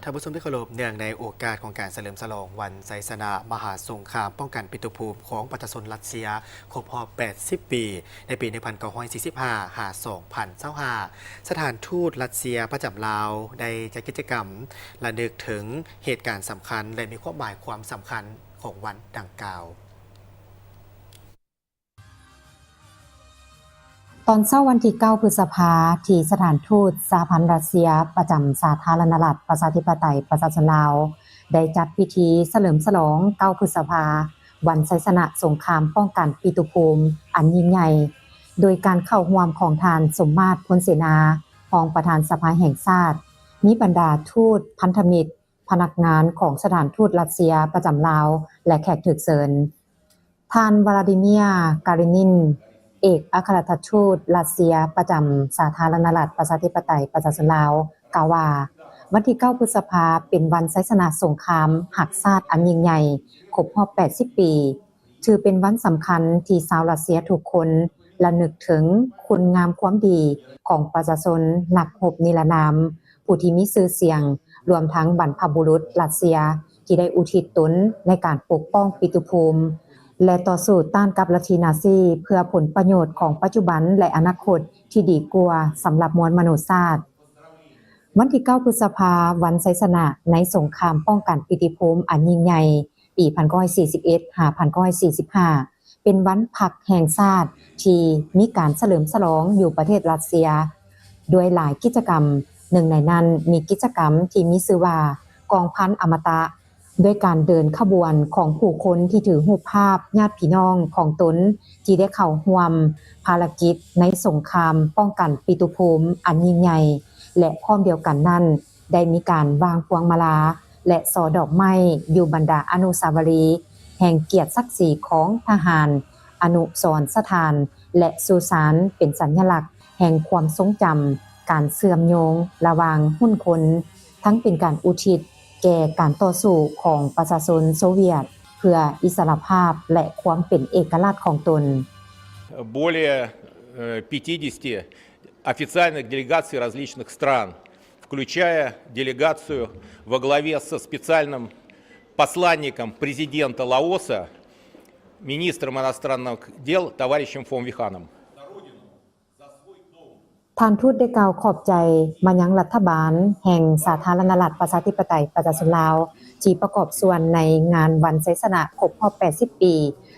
ທ່ານຜູ້ຊົມທີ່ເຄົາລົບ, ເນື່ອງໃນໂອກາດຂອງການສະເຫຼີມສະຫຼອງວັນໄຊຊະນະມະຫາສົງຄາມປ້ອງກັນປິດຕຸພູມຂອງປະຊາຊົນຣັດເຊຍ ຄົບຮອບ ແປດສິບ ປີ ໃນປີ ໜຶ່ງພັນເກົ້າຮ້ອຍສີ່ສິບຫ້າ ຫາ ສອງພັນຊາວຫ້າ ສະຖານທູດຣັດເຊຍປະຈຳລາວ ໄດ້ຈັດກິດຈະກຳລະນຶກເຖິງເຫດການສຳຄັນ ແລະ ມີຄວາມໝາຍຄວາມສຳຄັນຂອງວັນດັ່ງກ່າວ. ຕອນເຊົ້າວັນທີເກົ້າ ພຶດສະພາ ທີ່ສະຖານທູດສະຫະພັນຣັດເຊຍ ປະຈຳສາທາລະນະລັດ ປະຊາທິປະໄຕ ປະຊາຊົນລາວ ໄດ້ຈັດພິທີສະເຫຼີມສະຫຼອງ ເກົ້າ ພຶດສະພາ ວັນໄຊຊະນະສົງຄາມປ້ອງກັນປິດຕຸພູມອັນຍິ່ງໃຫຍ່ ໂດຍການເຂົ້າຮ່ວມຂອງທ່ານ ສົມມາດ ພົນເສນາ ຮອງປະທານສະພາແຫ່ງຊາດ, ມີບັນດາທູດ, ພັນທະມິດ, ພະນັກງານຂອງສະຖານທູດຣັດເຊຍປະຈຳລາວ ແລະ ແຂກຖືກເຊີນ. ທ່ານ ວລາດີເມຍ ກາລິນິນ ເອກອັກຄະລັດຖະທູດຣັດເຊຍປະຈຳສາທາລະນະລັດ ປະຊາທິປະໄຕ ປະຊາຊົນລາວ ກ່າວວ່າ ວັນທີເກົ້າ ພຶດສະພາ ເປັນວັນໄຊຊະນະສົງຄາມຮັກຊາດອັນຍິ່ງໃຫຍ່ ຄົບຮອບ ແປດສິບ ປີ. ຖືເປັນວັນສຳຄັນທີ່ຊາວຣັດເຊຍທຸກຄົນລະນຶກເຖິງຄຸນງາມຄວາມດີຂອງປະຊາຊົນນັກຮົບນິລະນາມ ຜູ້ທີ່ມີຊື່ສຽງ, ລວມທັງບັນພະບຸລຸດຣັດເຊຍທີ່ໄດ້ອຸທິດຕົນໃນການປົກປ້ອງປິດຕຸພູມ ແລະ ຕໍ່ສູ້ຕ້ານກັບລັດທິນາຊີ ເພື່ອຜົນປະໂຫຍດຂອງປັດຈຸບັນ ແລະ ອະນາຄົດທີ່ດີກວ່າສຳລັບມວນມະນຸດຊາດ. ວັນທີເກົ້າ ພຶດສະພາ ວັນໄຊຊະນະໃນສົງຄາມປ້ອງກັນປິດຕິພູມອັນຍິ່ງໃຫຍ່ ປີພັນເກົ້າຮ້ອຍສີ່ສິບເອັດ ຫາ ພັນເກົ້າຮ້ອຍສີ່ສິບຫ້າ ເປັນວັນພັກແຫ່ງຊາດທີ່ມີການສະເຫຼີມສະຫຼອງຢູ່ປະເທດຣັດເຊຍ ດ້ວຍຫຼາຍກິດຈະກຳ. ໜຶ່ງໃນນັ້ນມີກິດຈະກຳທີ່ມີຊື່ວ່າ ກອງພັນອະມະຕະ, ດ້ວຍການເດີນຂະບວນຂອງຜູ້ຄົນທີ່ຖືຮູບພາບຍາດພີ່ນ້ອງຂອງຕົນທີ່ໄດ້ເຂົ້າຮ່ວມພາລະກິດໃນສົງຄາມປ້ອງກັນປິດຕຸພູມອັນຍິ່ງໃຫຍ່ ແລະ ພ້ອມດຽວກັນນັ້ນ ໄດ້ມີການວາງພວງມາລາ ແລະ ສໍດອກໄມ້ຢູ່ບັນດາອະນຸສາວະລີແຫ່ງກຽດສັກສີຂອງທະຫານ, ອະນຸສອນສະຖານ ແລະ ສຸສານ ເປັນສັນຍະລັກແຫ່ງຄວາມຊົງຈຳການເຊື່ອມໂຍງລະຫວ່າງຮຸ່ນຄົນ, ທັງເປັນການອຸທິດແກ່ການຕໍ່ສູ້ຂອງປະຊາຊົນໂຊວຽດເພື່ອອິດສະຫຼະພາບ ແລະ ຄວາມເປັນເອກະລາດຂອງຕົນ. Более, э, пятидесяти официальных делегаций различных стран, включая делегацию во главе со специальным посланником президента Лаоса, министром иностранных дел товарищем Фон Виханом. ທ່ານທູດໄດ້ກ່າວຂອບໃຈມາຍັງລັດຖະບານແຫ່ງສາທາລະນະລັດ ປະຊາທິປະໄຕ ປະຊາຊົນລາວ ທີ່ປະກອບສ່ວນໃນງານວັນໄຊຊະນະຄົບຮອບ ແປດສິບ ປີ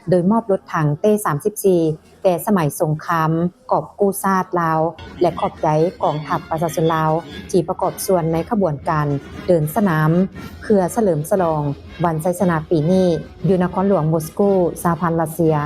ໂດຍມອບລົດຖັງເຕ ສາມສິບສີ່ ແຕ່ສະໄໝສົງຄາມກອບກູ້ຊາດລາວ ແລະ ຂອບໃຈກອງທັບປະຊາຊົນລາວ ທີ່ປະກອບສ່ວນໃນຂະບວນການເດີນສະໜາມ ເພື່ອສະເຫຼີມສະຫຼອງວັນໄຊຊະນະປີນີ້ ຢູ່ນະຄອນຫຼວງມົສກູ ສະຫະພັນຣັດເຊຍ.